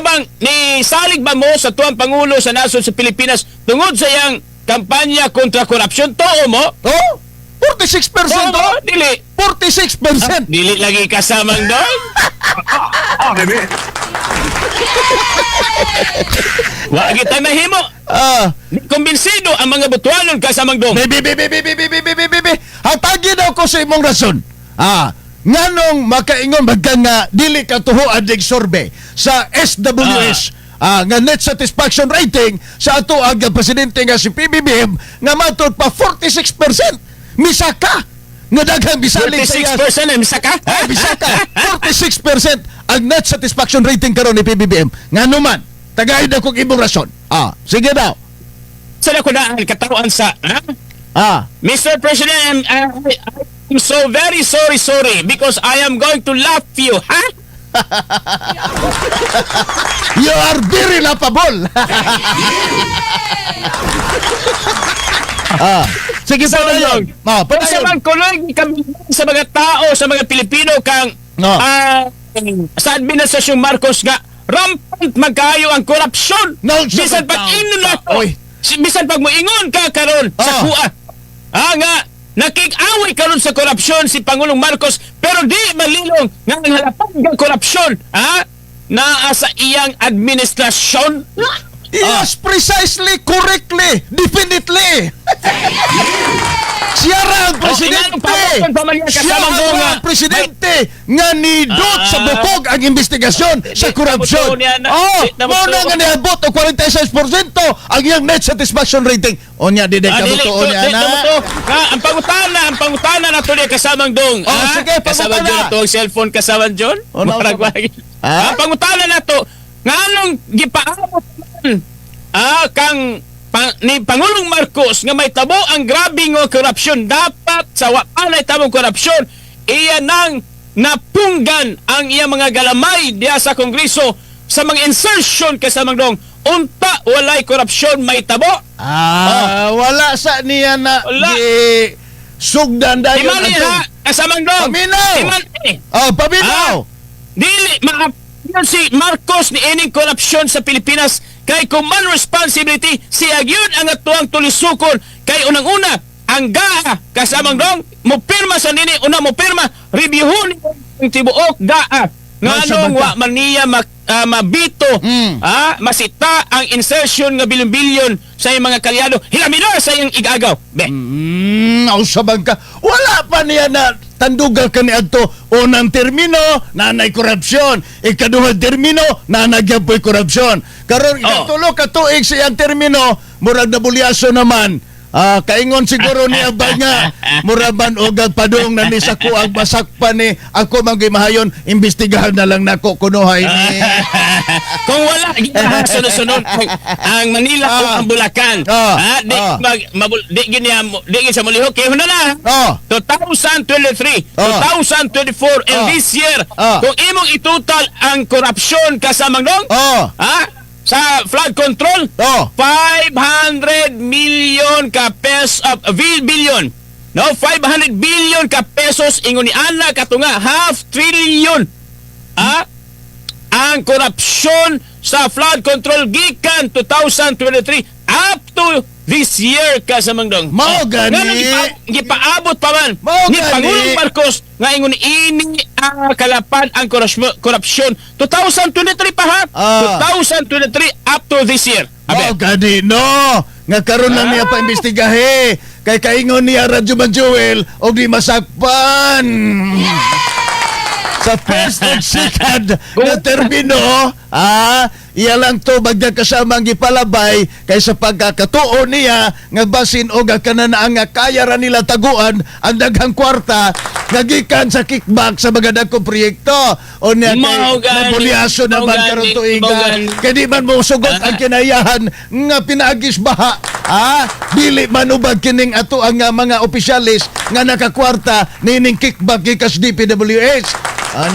Bang ni salig ba mo sa tuang Pangulo sa nasod sa Pilipinas tungod sa iyang kampanya kontra korupsyon? Tuo mo? Oh, 46%. Tuo mo? Oh. Dili. 46%. Dili lagi kasamang dong. Ah, bebe. Wa kita nahimo. Kumbinsido ang mga butuanon, kasamang dong. Bi, bi, bi, bi, bi, bi, bi, bi, bi, bi, bi, bi. Hatagi daw ko sa imong rason. Nganong makaingon magka nga dili ka tuhoan dig survey sa SWS nga net satisfaction rating sa ato ang presidente nga si PBBM nga matud pa 46%. Misaka nga daghang bisalig sa iya. 46% ay misaka? Ah, bisaka. 46% ang net satisfaction rating karon ni PBBM. Ngano man? Tagay daw kog imong rason. Sige daw. Sa ko na ang katawan sa, ha? Mr. President, I'm so very sorry, sorry, because I am going to laugh you, ha? You are very laughable. Sige Sa pa na yun. Sa Padayon. man kuloy kami sa mga tao, sa mga Pilipino kang No. sa administrasyong Marcos nga rampant magkayo ang korupsyon. No, sa Bisan pag tao. inon na to, Oy. bisan pag moingon ka karon sa kuha. Nga nakig-away karon sa korupsyon si Pangulong Marcos, pero di malilong nga ang halapan ng korupsyon naa sa iyang administrasyon. Yes, precisely, correctly, definitely. Siya ra ang presidente. Oh, inanong pa man niya Siya kasamang ang bunga. Presidente nga nidot sa bukog ang investigasyon sa Di korupsyon. na mo niya na- Oh, di na mo mao na to. nga niabot og 46% ang iyang net satisfaction rating. Onya di ka Dili, mo to, niya di, na. to, to. Nga, ang pangutana na tuloy, kasamang dong. Oh, sige, Kasamang pangutana. John, ato ang cellphone, kasamang John. Oh, no, Murag no. wagi. Ah? Ang pangutana na to, nga anong gipaabot man kang ni Pangulong Marcos nga may tabo ang grabe nga korupsyon? Dapat sa wa pa nay tabong korupsyon, iya nang napunggan ang iyang mga galamay diya sa Kongreso sa mga insertion, kasamang dong, unta walay korupsyon may tabo. Wala sa niya na Wala. di sugdan dayon Timani atong- ha, kasamang dong. Paminaw! Timani. Oh, paminaw. Dili maapil si Marcos ni ining korupsyon sa Pilipinas kay command responsibility siya gyud ang atuang tulisukon kay unang-una ang GAA, kasamang dong, mo pirma sa nini, una mo pirma, reviewhon ang tibuok GAA nga Nasa anong bangka. wa man niya mabito, masita ang insertion nga bilyon-bilyon sa iyang mga kalyado hilamino sa iyang igagaw be. Ausabang ka. Wala pa niya na tandugal ka ni adto. Unang termino, nanay korupsyon. Ikaduhang termino, nanay gyapon korupsyon. Karon ikatulo ka tuig sa iyang termino, murag nabulyaso naman. Kaingon siguro niya ba nga muraban og padung na ni sa kuang masakpan ni ako man gimahayon, imbestigahan na lang nako kunuhay ni. Kung wala sunod-sunod ang Manila o ang Bulacan, di di gini di gini sa mulihok kay na na 2023, 2024 and this year, kung imong itotal ang korupsyon, kasamang dong, sa flood control, 500 million ka pesos, billion, no, 500 billion ka pesos, ingon ni ana katunga half trillion ang korupsyon sa flood control gikan 2023 up to this year, kasamang dong. Mao gani. Ngano gipaabot pa man Mao ni gani. Pangulong Marcos nga ingon ini ang kalapan ang korupsyon 2023 pa ha, 2023 up to this year. Mao Abe. gani no nga karon lang niya pa imbestigahe kay kaingon niya Radyo Joel og di masakpan. Sa first and second na termino, iya lang to bagya kasama ang gipalabay kay sa pagkakatuo niya nga basin og kanan nga kaya ra nila taguan ang daghang kwarta nga gikan sa kickback sa mga dagkong proyekto. O niya kay Mao gani, nabulyaso mao naman gani, karon mao tuiga gani. kay di man mo sugot ang kinayahan nga pinaagis baha. Dili man ubag kining ato ang mga opisyalis nga nakakwarta nining kickback gikas DPWH. Anya